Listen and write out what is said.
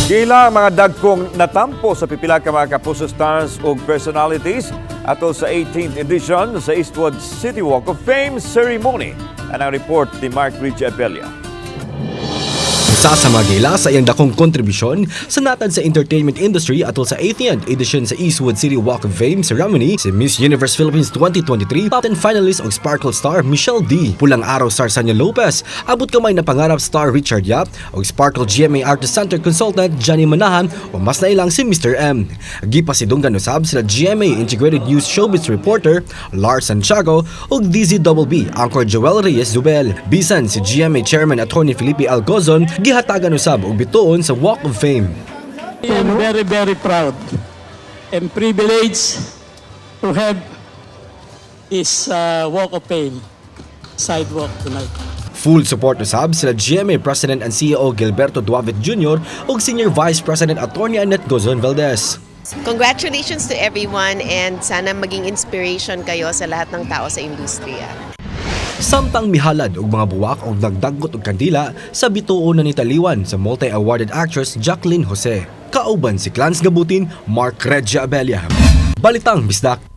Giila ang mga dagkong natampo sa pipila ka mga Kapuso stars ug personalities atol sa 18th edition sa Eastwood City Walk of Fame ceremony. Ang report ni Mark Richie Abella. Usa sa mga giila sa iyang dakong kontribusyon sa natad sa entertainment industry atol sa 18th edition sa Eastwood City Walk of Fame ceremony, si Miss Universe Philippines 2023 top 10 finalist og Sparkle star Michelle Dee, Pulang Araw star Sanya Lopez, Abot Kamay na Pangarap star Richard Yap, og Sparkle GMA Artist Center consultant Johnny Manahan o mas nailang si Mr. M. Gipasidunggan usab sila GMA Integrated News Showbiz reporter Lars Santiago ug DZBB anchor Joel Reyes Zubel. Bisan si GMA Chairman Attorney Felipe L. Gozon, gihatagan usab og bituon sa Walk of Fame. I am very, very proud and privileged to have this Walk of Fame sidewalk tonight. Full support usab sila GMA President and CEO Gilberto Duavit Jr. ug Senior Vice President Attorney Annette Gozon Valdez. Congratulations to everyone and sana maging inspiration kayo sa lahat ng tao sa industriya. Samtang mihalad og mga buwak og nagdagkot og kandila sa bituon na ni Taliwan sa multi-awarded actress Jacqueline Jose. Kauban si Clans Gabutin, Mark Regia Abella. Balitang Bisdak.